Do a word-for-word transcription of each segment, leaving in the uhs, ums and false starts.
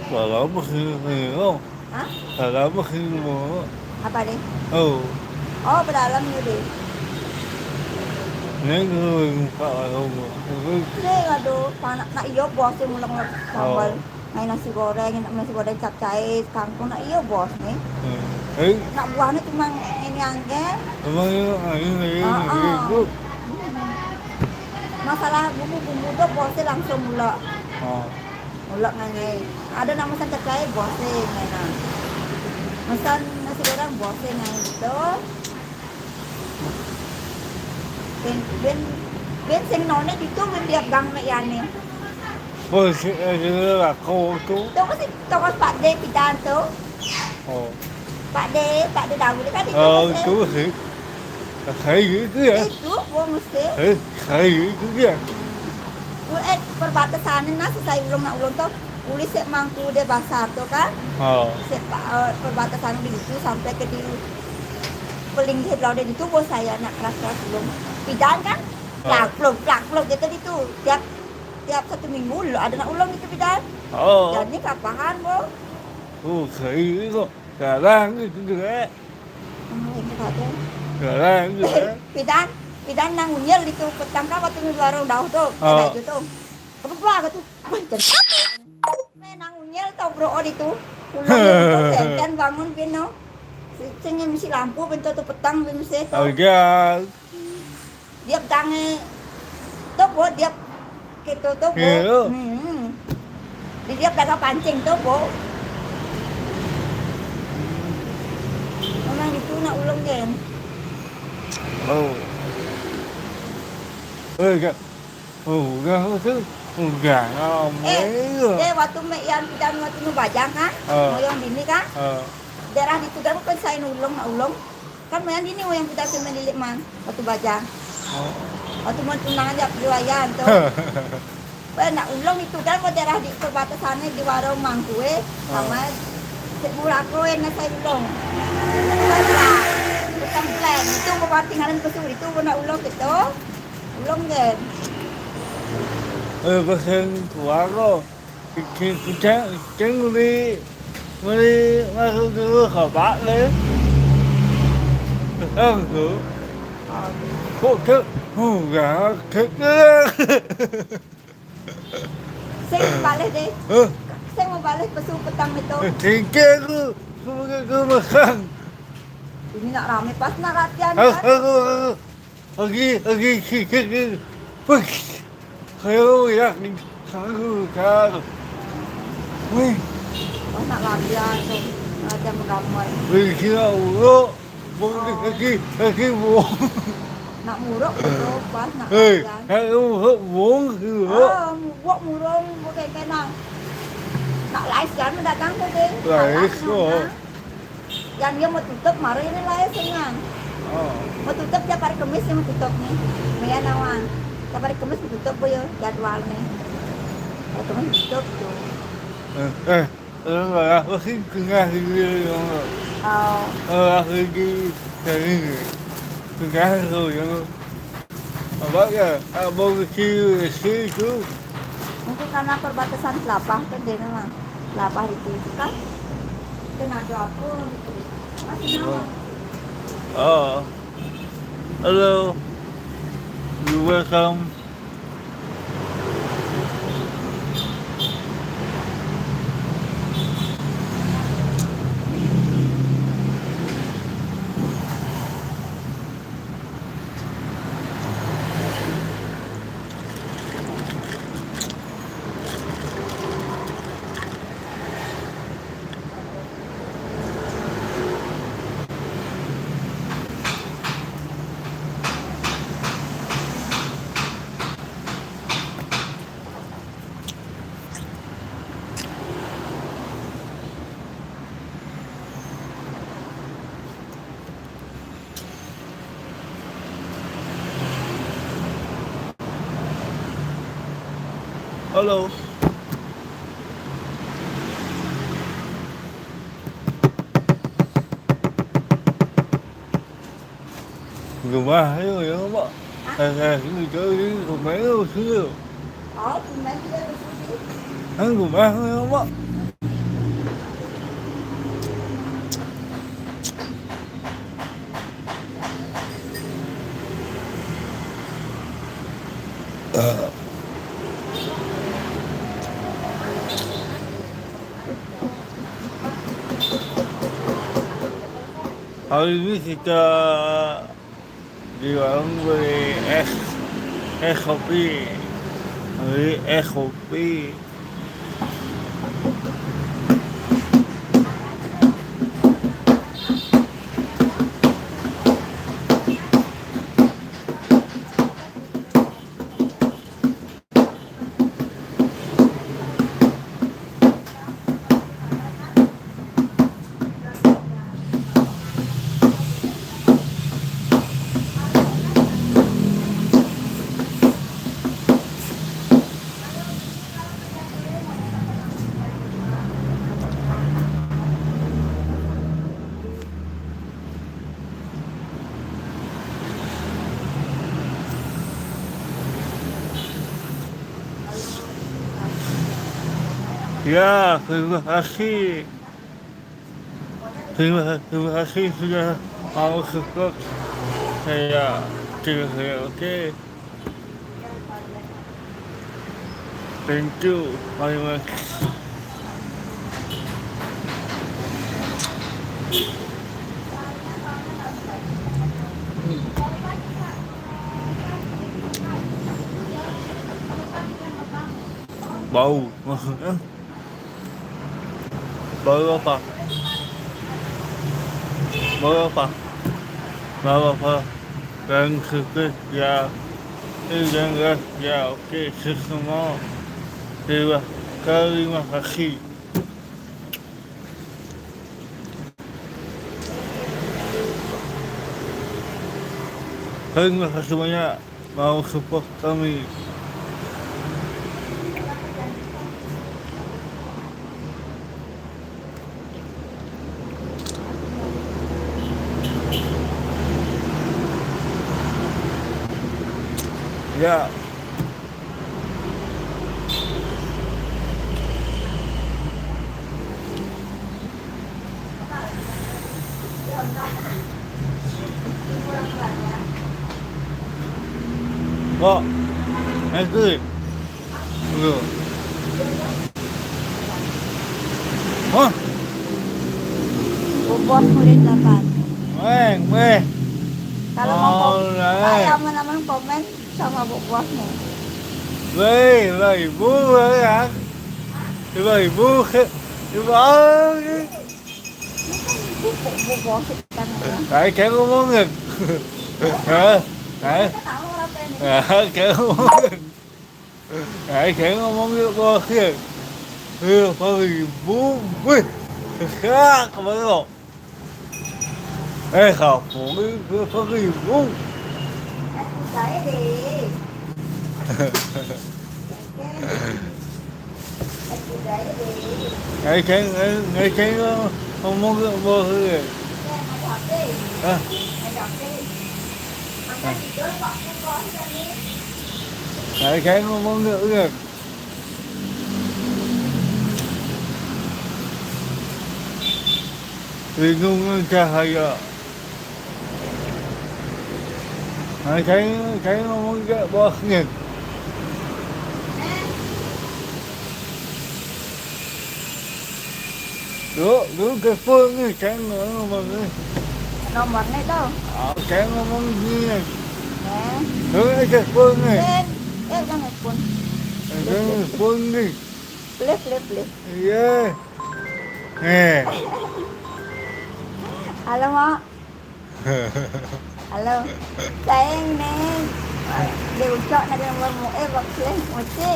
Kalau apa sih, sih, oh. Hah? Kalau apa sih, oh. Apa deh? Oh. Oh, berdalam ni deh. Ni tu buka warung. Ni aduh, panak nak iyo bos tu mulang sambal. Oh. Ngai nasi goreng, nasi goreng capcay, kangkung nak iyo bos ni. Hmm. Eh? Nak buah ni cuma ini angge. Memang ini, ini, ini, ah, ini, ah. Itu. Hmm. Masalah bumbu-bumbu tu bos langsung mula. Oh. Mula ngai. Ada nak mesan capcay, bos ngai nah. Mesan nasi goreng, bos ngai gitu. Ben, ben, ben sing none ditu, ben dia gang mek yani. Oh, si, eh, si Lako tu. Tu mesti toko Pak De pidan tu. Oh. Pak De, Pak De Daud kan itu. Oh, mesti. Itu sih. Saya itu ya. Itu, oh, mesti. Eh, saya itu ya. Ku, eh, perbatasan ni nah, sesai ulung nak ulung tu. Uli sik mangku de basar tu kan. Oh. Sik pa-, eh, perbatasan di situ sampai ke di pelinggih belau de itu, bos saya nak keras-keras ulung. Pidan kan? Oh. Plak, pluk, plak, pluk gitu di tu. Tiap, tiap satu minggu lo ada nak ulung gitu pidan. Oh. Jadi kapahan, bo. Oh, saya itu. Sekarang itu juga. Hmm, itu satu. Sekarang juga. Pidan, pidan nang unyil itu petang kan waktu di warung dauh tu. Oh. Ada itu tu. Apa gua gitu. Wih, jadi. Menang unyil tau bro, oh, ditu. Pulang ditu, senten bangun pino. Si-, sing mesti lampu pintu tu petang, mesti tu. Agak. Dia petang, eh, tu, bo, dia gitu tu, bo. Iya. Hmm. Di dia petang pancing tu, bo. Memang ditu nak ulung kan. Oh. Eh, Kak. Oh, udah tu. Udah lama. Eh, eh, waktu mek yan pidan waktu nu bajang kan? Ah. Moyong dini kan? Ah. Daerah ditu kan, kan saya nulung, nak ulung. Kan moyong dini moyong pidan tu melilit man, waktu bajang. Oh. Waktu mau tunangan jak periwayan tu. Weh, nak ulung itu kan, mau daerah di perbatasannya di warung mangkue, ah, sama si Murako yang nak saya ulung. Bukan plan, itu mau tinggalan ke suri itu, mau nak ulung gitu. Ulung kan. Eh, pasal keluar lo. Kita, kita, kita boleh, boleh masuk dulu ke bak ni. Betul tu. Kok ke, oh, ya, ke, ke. Sing balik deh. Hah? Sing mau balik pesu petang itu. Eh, tinggi aku. Aku, aku makan. Ini nak rame pas nak latihan, aku, kan? Aku, aku. Lagi, lagi, lagi, lagi. Wih. Ayo, ya, ni, aku, aku. Wih. Pas nak latihan tu. Latihan menggambar. Wih, kira urut. Bong, oh, lagi, lagi, bong. Nak muruk tu, pas nak latihan. Hei, nak muruk, bong, gitu. Ah, muruk, murung, bukan kena. Nak lais kan mendatang tu, deh. Lais, nak lais, oh. Mana? Yang dia mau tutup, mari ini lah ya, senang. Oh. Mau tutup tiap hari Kemis dia mau tutup ni. Maya nawan. Tiap hari Kemis mau tutup, boy, ya, jadwal ni. Hari Kemis tutup tu. Eh, eh, eh, aku sih tengah sini, ya. Oh. Eh, aku di sini. Tengah tu, ya. Apa ya? Apa kecil, kecil tu? Mungkin karena perbatasan Kelapa kan dia nama. Kelapa itu, itu kan. Itu nak apa gitu. Masih nama. Oh. Hello. You welcome. Hello. Rumah tu, ya, Mak. Hah? Eh, eh, sini, jauh sini, rumah tu, sini. Oh, rumah tu, ya, betul. Hah, rumah tu, ya, Mak. Alimisi ta di warung beli es, es kopi. Beli es kopi. Ya, terima kasih. Terima, terima kasih sudah mau support saya. Terima kasih, oke. Thank you very much. Bau, maksudnya? Bau apa? Bau apa? Bau apa? Dan sekian ya. Eh, dan ya, ya, oke, semua. Terima, terima kasih. Terima kasih banyak mau support kami. Ya. Kok? Itu. Hah? Bos murid delapan. Weh, weh. Kalau mau kom-, saya aman-aman komen sama bu bosmu. Weh, lima ribu, ya. Lima ribu, lima ribu. Ai, kayak ngomongin. Hah? Hah? Kayak ngomongin. Ai, kayak ngomongin, bos, ya. Lima ribu, weh. Sesak, kemarin. Eh, kapuri, lima ribu. Saya deh. Ai, kayak, ai, ai, kayak ngomong ke bos, ya. Hah? Ai, kayak ngomong ke, ya. Lindungan cahaya. Nah, saya, saya ngomong ke bosnya. Lu, lu telepon nih, saya ngomong nih. Nomornya tuh. Ah, saya ngomong gini. Ya. Lu telepon nih. Pin, ya, jangan telepon. Eh, saya telepon nih. Plip, plip, plip. Iya. Eh. Halo, Mak. Halo. Sayang, Neng. Dia ucok nak nomor mu, eh, bak sih, muci.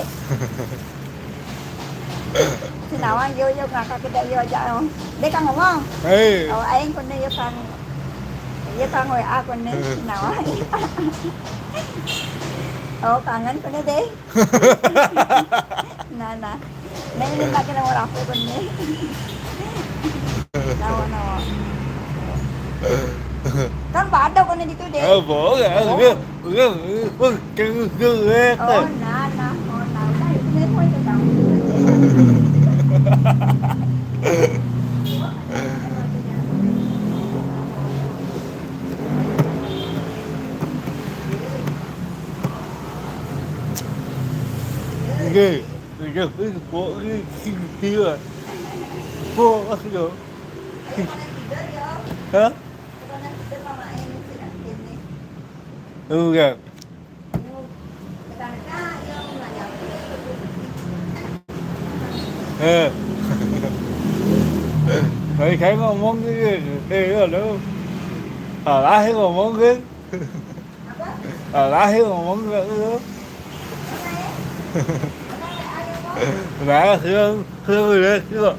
Sinawan dia ucok ngakak kita dia ajak. Dia kan ngomong. Hei. Oh, aing kena dia kan. Dia kan W A kena sinawan. Oh, kangen kena deh. Nah, nah. Nah, ini tak kena orang apa pun ni. Nawa, nawa. Kan pada kena di tu deh. Oh, boleh. Oh. Boleh, boleh, boleh. Kena, kena, eh. Oh, nah, nah. Oh, nah. Udah, itu dia pun tu tahu. Oke, udah itu kok ini sih kira. Kok asli kok. Hah? Udah. Eh. Tadi saya ngomong gitu, eh, ya, lu. Salah sih ngomong kan. Salah sih ngomong gitu. Nah, sih, sih, sih.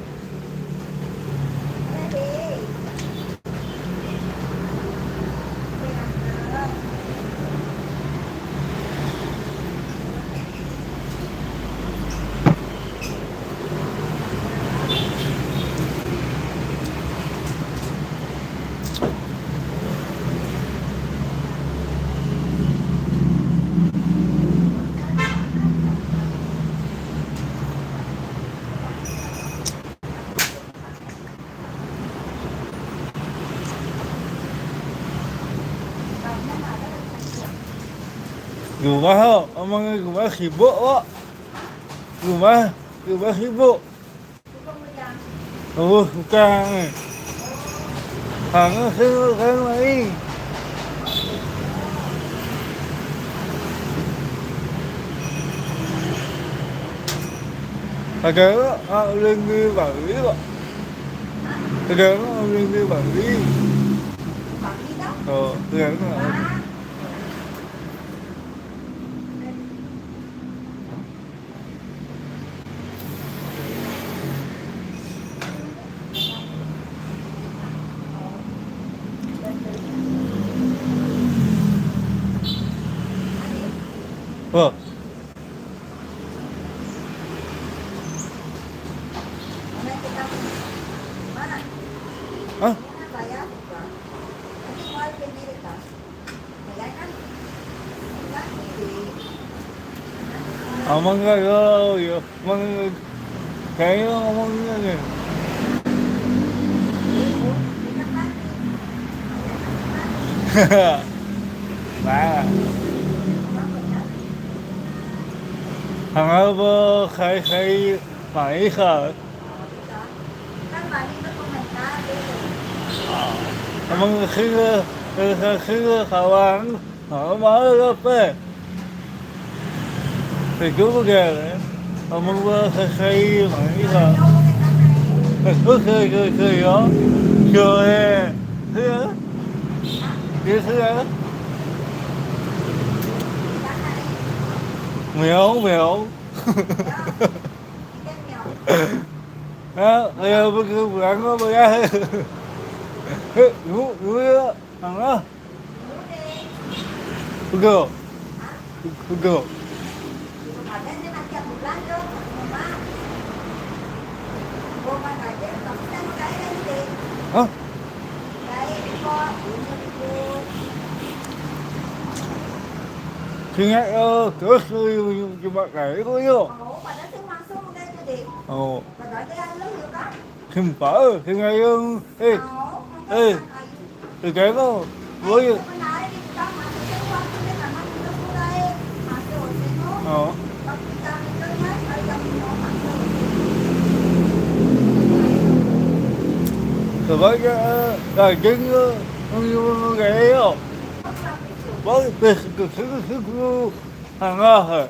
Rumah ho, omong rumah sibuk kok. Rumah, rumah sibuk. Oh, bukan. Hanya sibuk kan lagi. Ada orang lagi balik kok. Ada orang lagi balik. Oh, ada orang. Oh. Hah? Ngomong nggak, yo, yo. Ngomong, kayaknya ngomong nggak nih. Nah. Hang apa, khai khai, mai kha. Emang khư, khư kawan, hả, mà ơi, pe. Thì cứ cái này, emang gua khai khai, mai kha. Khư, khư, khư, khư, yo. Khư, khư, khư, khư. Mèo, mèo. Á, ơ, bơ gơ bơ ăn bơ gơ. Ơ, ngủ, ngủ á, ăn á. Bơ gơ. Bơ gơ. Hả? Khi nghe, ơ, cứ suy, cuma kayak itu, yuk. Ồ. Khim pơ, khim ngai ơ, ê, ê, từ cái đó, ôi, ờ. Từ cái, ờ, cái kính, ờ, cái đó. Bác, cái, cái, cái, cái, hàng hóa hả?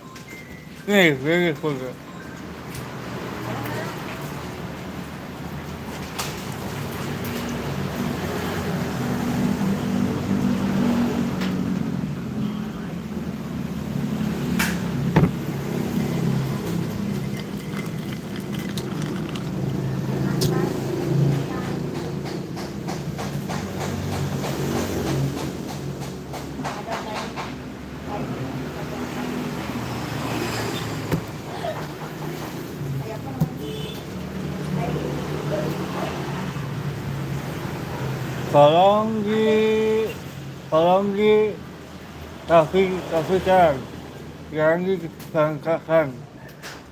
Này, cái, cái, cái, Tolong di, tolong di, tapi, tapi kan, yang di, kan, kan, kan.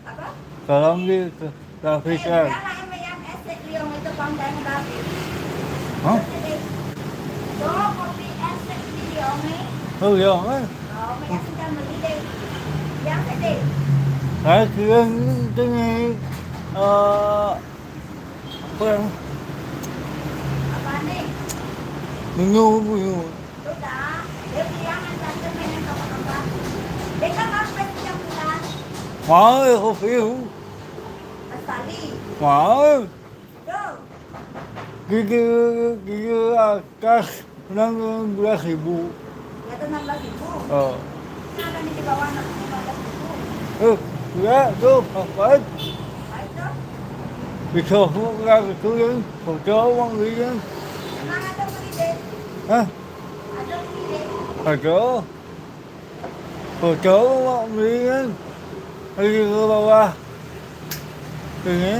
Apa? Tolong di, tapi kan. Hah? Oh, iya, eh. Ơ, ya, eh. Ơ, mày ăn xin cho mình đi đi. Dán cái gì? Saya kira ni tengah, ah, apa yang? Apa ni? Minum, minum. Sudah. Dia bilang yang tante pengen apa-apa. Dia kan harus bayar tiga bulan. Mahal ya kopi tu. Sekali. Mahal. Tiga, tiga atas enam belas ribu. Di atas enam belas ribu? Oh. Nah, kan di bawah enam belas ribu. Eh, ya, tu, apa? Baik tu. Bisa aku lah betul ni. Foto orang ni. Emang ada beli deh? Hah? Ada beli deh? Ada. Foto orang ni. Lagi ke bawah. Ini.